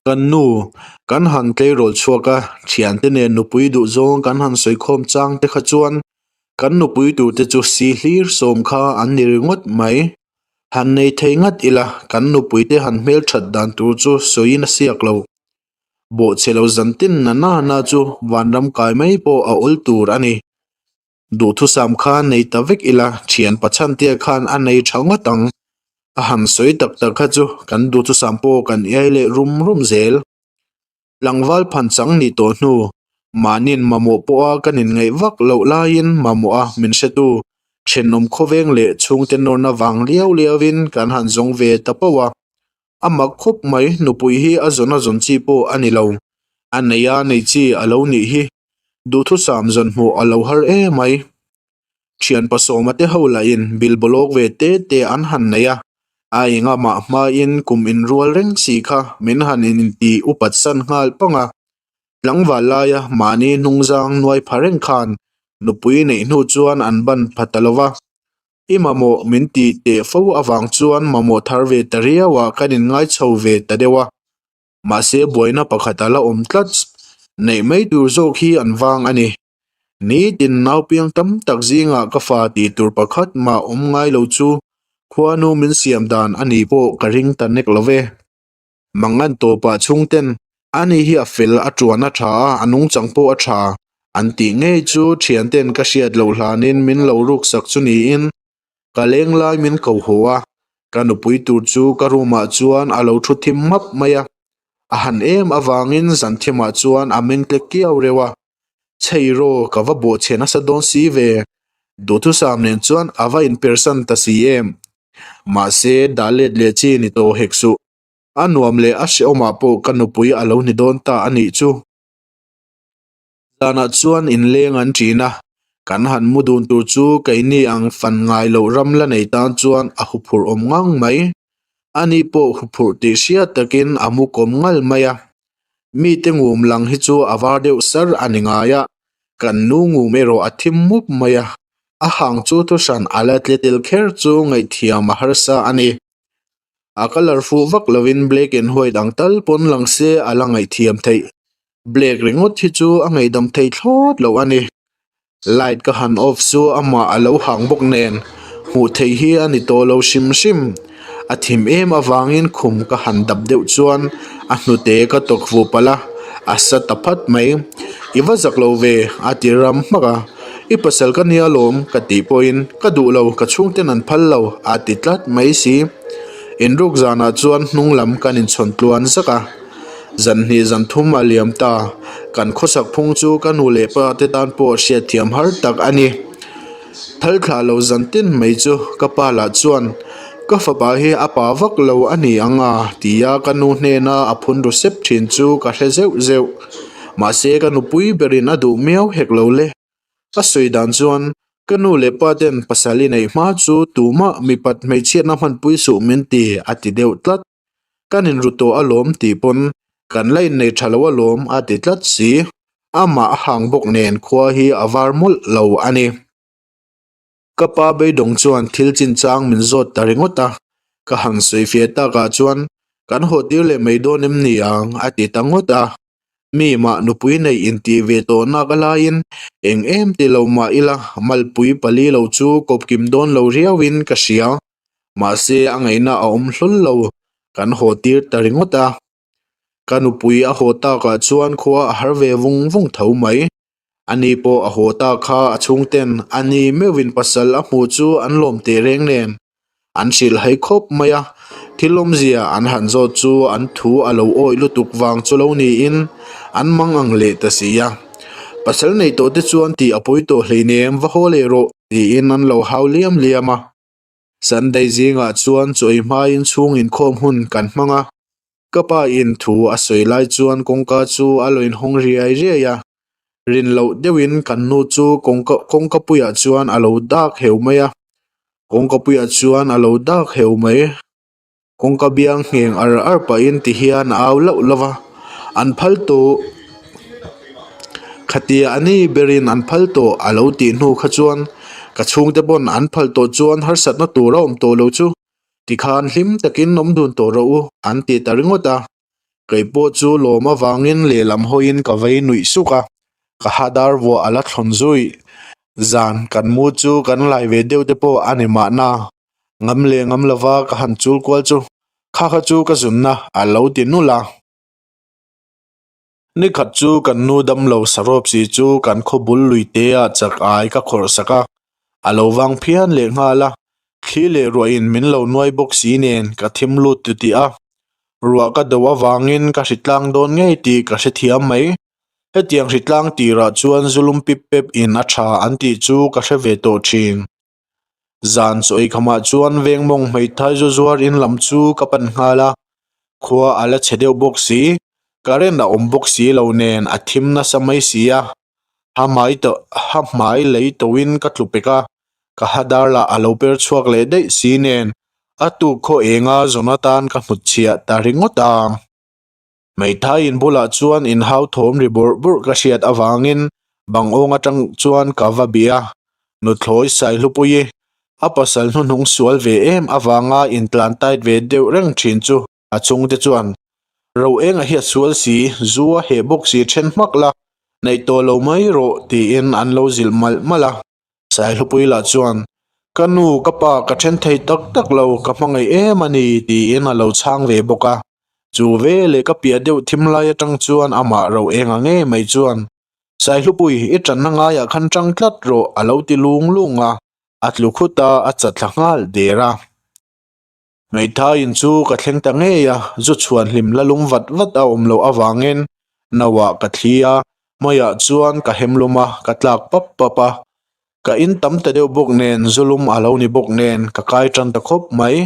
Kan nu, kan han tleirawl chhuak a, thiante nen nupui duhzawng kan han sawikhawm chang te kha chuan kan nupui turte chu si hlir sawm kha an ni ringawt mai. Han nei thei ngat ila kan nupuite han hmelthat dan tur chu sawiin a siak lo. Bawhchhe lo zantin na na na chu vanram kai mai pawh a awl tur a ni. Duhthusam kha nei ta vek ila thian pachhantia khan a nei tha ngawt ang. A han sawi tak tak kha chu kan duhthusam pawh kan iai leh rum rum zel. Tlangval phanchang nih tawh hnu, mahni'n mamawh pawha kan inngaih vak loh laiin mamawha min hretu thenawm khawveng leh chhungte nawrna vang liau liauin kan han zawng ve ta pauh a. A mak khawp mai, nupui hi a zawn a zawn chi pawh a ni lo. A nei a nei chi a lo nih hi. Duhthusam zawn hmuh a lo har em mai. Thian pasawma te ho lahin bilbawlawk ve te te an han nei a, a enga mah hmain kum inrual reng si kha min han inti upat san nghal pang a. Tlangval laia mahni hnungzang nuai pha reng khan nupui neih hnu chuan an ban pha ta lo va. I mamawh min tih teh fo avang chuan mamawh thar ve ta riau ah kan inngai chho ve ta deuh a. Mahse buaina pakhat a la awm tlat. Neih mai tur zawk hi an vang a ni. Nitin naupiang tam tak zingah ka fa tih tur pakhat mah awm ngai lo chu khuanu min siam dan a nih pawh ka ring ta nek lo ve. Mangan tawpah chhungten ani hi a fel a tuan a tha a, a nungchang pawh a tha an tih ngei chu thianten ka hriat loh hlanin min lo ruksak chu niin ka leng lai min ko haw a, ka nupui tur chu ka room ah chuan a lo thu thim map mai a, a han em avangin zan thimah chuan a meng tle kiau reuh a. Chheiraw ka va bawhchhe nasa dawn si ve, duhthusam nen chuan a va inpersan ta si em. Mahse, dah let leh chi ni tawh hek suh. A nuam leh a hrehawmah pawh ka nupui a lo ni dawn ta a nih chu. Zanah chuan inleng an ṭin a, kan han mu dun tur chu keini ang fan ngai loh ram la nei tan chuan a huphurh awm ngang mai. Ani pawh huphurh tih hriat takin a mu kawm ngal mai a. Mite ngum lang hi chu a var deuh sar a ni ngai a, kan nu ngum erawh a thim mup mai a, a hang chu thuhran a la tle tel kher chu ngaihthiam a harsa a ni. A colour fuh vak lovin black and white ang tal pawn lang se a la ngaihthiam theih. Black ringawt hi chu a ngaihdam thei thlawt loh a ni. Light ka han off chu amah a lo hang bawk nen hmuh theih hi a ni tawh lo hrim hrim. A thim em avangin khum ka han dap deuh chuan a hnute ka tawk fuh palh a, a sa ta phat mai. I va zak lo ve a ti ram hmak a, I pasal ka nia lawm ka tih pawhin ka duh lo ka chhungten an phal lo a ti tlat mai si. Inruk zanah chuan hnung lam kan inchhawn tluan zak a. Zan hnih zan thum a liam ta. Kan khawsak phung chu ka nu leh pa te tan pawh hriatthiam har tak a ni. Thal thlah lo zan tin mai chu ka pa lah chuan ka fapa hi a pa vak lo a ni ang a tia ka nu hnena a phun ru sep thin chu ka hre zeuh zeuh. Mahse ka nupui berin a duh miau hek lo le. Ka sawi dan chuan ka nu leh pa ten pasal i neih hma chu tumah mipat hmeichhiatna hmanpui suh min ti a ti deuh tlat. Kan inru tawh alawm tih pawn kan la innei tha lo alawm a ti tlat si. Amah a hang bawk nen khua hi a var mawlh lo a ni. Ka pa beidawng chuan thil chinchang min zawt ta ringawt a, ka han sawi fiah takah chuan kan haw tir leh mai dawn em ni ang a ti ta ngawt a. Mi mah nupui neih intih ve tawh nak a laiin eng em ti lo mah ila malpui pali lo chu kawpkim dawn lo riauin ka hria. Mahse a ngaihna a awm hlawl lo, kan haw tir ta ringawt a. Ka nupui a haw takah chuan khua a har ve vung vung tho mai. Ani pawh a haw ta kha a chhungten ani meuhin pasal a hmuh chu an lawm teh reng nen. An hrilh hai khawp mai a, thil awmzia an han zawt chu an thu a lo awih lutuk vang chu lo niin an mang ang leh ta si a. Pasal nei tawh te chuan tih a pawi tawh hleinem va haw leh rawh tiin an lo hau liam liam a. Sunday zingah chuan chawi hmain chhung inkhawm hun kan hmang a, ka pa in thu a sawi lai chuan kawngka chu a lo inhawng riai riai a, rin loh deuhin kan nu chu kawngka kawngka puiah chuan a lo dak heu mai a, kawngka puiah chuan a lo dak heu mai. Kawngka biang ngheng ar ar pahin ti hian a au lauh lauh va, an phal tawh khatia a ni berin an phal tawh a lo tih hnu kha chuan ka chhungte pawn an phal tawh chuan harsatna tur a awm tawh lo chu tikhan hlim takin awm dun tawh rawh u an ti ta ringawt a. Kei pawh chu lawm avangin lehlam hawiin ka vei nuih suk a, ka ha dar vuah a la thlawn zui. Zan kan mu chu kan lai ve deuh te pawh a ni mahna. Ngam leh ngam lova ka han chul kual chu kha kha chu ka zunna a lo ti nulh a. Ni khat chu kan nu damlo sarawp si chu kan khaw bul lui te ah chak ai ka khawrh sak a, a lo vang phian leh nghal a, thli leh ruah in min lo nuai bawk si nen ka thim lut ti tih a, ruah ka do avangin ka hritlang dawn ngei tih ka hrethiam mai. Hetiang hritlang tirah chuan zulum pip pep in a tha an tih chu ka hre ve tawh thin. Zan chaw eikhamah chuan veng mawng hmeithai zu zuar in lam chu ka pan nghal a, khua a la chhe deuh bawk si, current a awm bawk si lo nen a thim nasa mai si a, ha hmai tawh ha hmai lei tawhin ka tlu pek a, ka ha dar lah a lo per chhuak leh daih si nen a tuk khaw enga zawn atan ka hnutchhiah ta ringawt a. Hmeithai in bulah chuan inhau thawm ri bawrh bawrh ka hriat avangin bang awng atang chuan ka va bia. Nuthlawi Saihlupui a pasal hnuhnung sual ve em avanga intlan tight ve deuh reng thin chu a chhungte chuan Ro enga hi a sual si, zu a heh bawk si then hmak la, neih tawh lo mai rawh tiin an lo zilh malh malh a. Saihlupui lah chuan, Ka nu, ka pa, ka then thei tak tak lo, ka hmangaih em a ni, tiin a lo chhang ve bawk a. Chu veleh ka piah deuh thim lai atang chuan amah ro eng ang ngei mai chuan, Saihlupui, i tanna ngaiah khan tang tlat rawh, a lo ti lung lung a, a tlu khut a, a chatthla nghal der a. Hmeithai in chu ka thleng ta ngei a, zu chhuan hlim la lum vat vat a awm loh avangin nauah ka thli a, hmaiah chuan ka hem lum a, ka tlak pap pap a. Ka in tam ta deuh bawk nen zu lum a lo ni bawk nen ka kai tan ta khawp mai.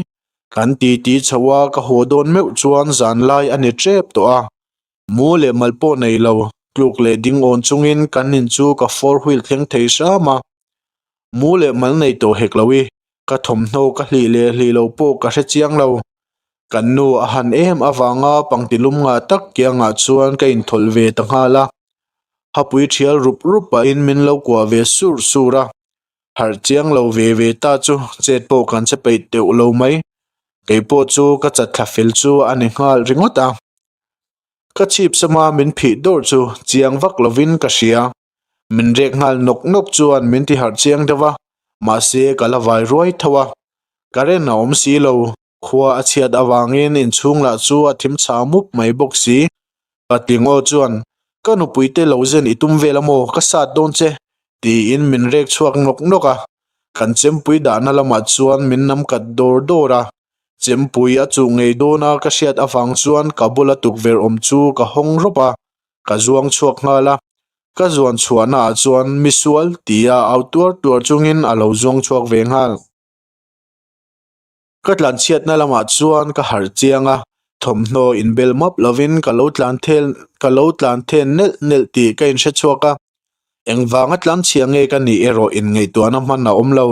Kan titi chho a, ka haw dawn meuh chuan zan lai a ni tep tawh a. Mu leh mal pawh nei lo, tluk leh ding awn chungin kan in chu ka four wheel thleng thei hram a. Mu leh mal nei tawh hek lo i, ka thawmhnaw ka hlih leh hlih lo pawh ka hre chiang lo. Kan nu a han em avanga pangti lum ngah tak kiangah chuan ka inthawlh ve ta nghal a. Hapui thial rup rup pahin min lo kuah ve sur sur a. Harh chiang lo ve ve ta chu chet pawh kan che peih teuh lo mai. Kei pawh chu ka chatthla fel chu a ni nghal ringawt a. Ka chhip sama min phih dawrh chu chiang vak lovin ka hria. Min rek nghal nawk nawk chuan min ti harh chiang deuh a, mahse ka la vai ruai tho a. Current a awm si lo, khua a chhiat avangin inchhung lah chu a thim chha mup mai bawk si. Patling aw chuan, Ka nupui te lo zen i tum vel a maw, ka sat dawn che, tiin min rek chhuak nawk nawk a. Kan chempui dahna lamah chuan min nam kat dawr dawr a. Chempui a chuh ngei dawn a ka hriat avang chuan ka bula tukverh awm chu ka hawng rawp a. Ka zuang chhuak nghal a, ka zuan chhuahna ah chuan misual tia au tuar tuar chungin a lo zuang chhuak ve nghal. Ka tlan chhiatna lamah chuan ka harh chiang a, thawmhnaw inbel map lovin ka lo tlan thel ka lo tlan then nelh nelh tih ka inhre chhuak a, engvanga tlan chhia nge ka nih erawh inngaihtuahna hman a awm lo.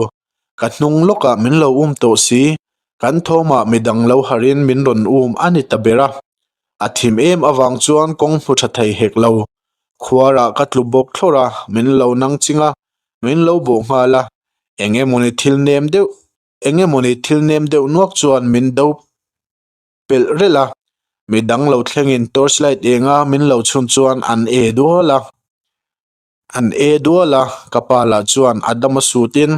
Ka hnung lawkah min lo um tawh si, kan thawmah midang lo harhin min rawn um a ni ta ber a. A thim em avang chuan kawng hmu tha thei hek lo. Khuarah ka tlu bawk thlawrh a, min lo nang ching a, min lo bawh nghal a. Eng emawni thil nem deuh, eng emawni thil nem deuh nuak chuan min do pelh relh a. Midang lo thlengin torchlight enga min lo chhun chuan an e dual a. An e dual a, ka pa lah chuan a dam a sutin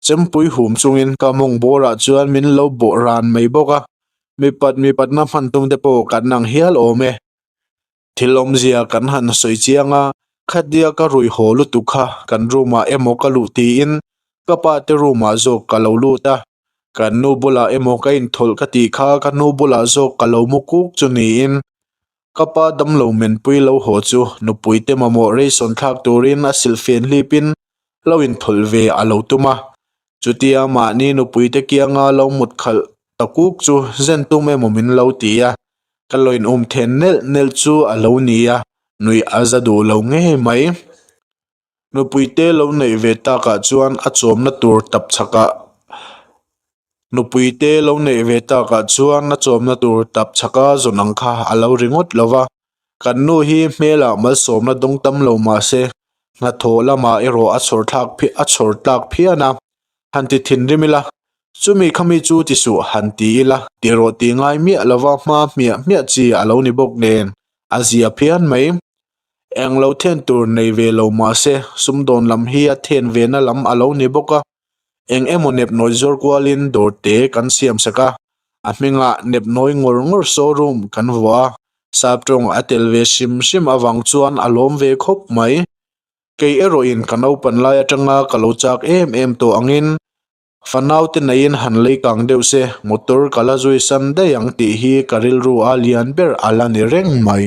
chempui hum chungin ka mawng bawrah chuan min lo bawh ran mai bawk a, mipat mipatna hman tum te pawh kan ang hial awm e. Thil awmzia kan han sawi chiang a, khatia ka rui haw lutuk kha kan room ah emaw ka luh tiin ka pa te room ah zawk ka lo lut a, kan nu bulah emaw ka inthawlh ka tih kha ka nu bulah zawk ka lo mu kuk chu niin Ka pa damlo menpui lo haw chu nupui te mamawh reisawn thlak turin a silhfen hlipin lo inthawlh ve a lo tum a. Chutia mahni nupui te kianga lo mut khalh ta kuk chu zen tum emaw min lo ti a, ka lo in um then nelh nelh chu a lo ni a, nuih a za duh lo ngei mai. Nupui te lo neih ve takah chuan a chawmna tur tap chhakah Nupui te lo neih ve takah chuan a chawmna tur tap chhaka zawn ang kha a lo ri ngawt lo va. Kan nu hi hmelah malsawmna dawng tam lo mah se hnathawh lamah erawh a chhawr thlak a chhawr tlak phian a. Han ti thinrim ila. Chumi khami chu ti suh han ti ila, ti rawh ti ngai miah lova hma hmiah hmiah chi a lo ni bawk nen, a zia phian mai. Eng lo then tur nei ve lo mahse, sumdawn lam hi a then ve na lam a lo ni bawk a. Eng emaw nepnawi zuar kualin dawr te kan siam sak a, a hmingah nepnawi ngawr ngawr showroom kan vuah a, sap tawng a tel ve hrim hrim avang chuan a lawm ve khawp mai. Kei erawhin ka naupan lai atanga ka lo chak em em tawh angin Fanaute neiin han lei kang deuh se, motor ka la zui san daih ang tih hi ka rilru a lian ber a la ni reng mai.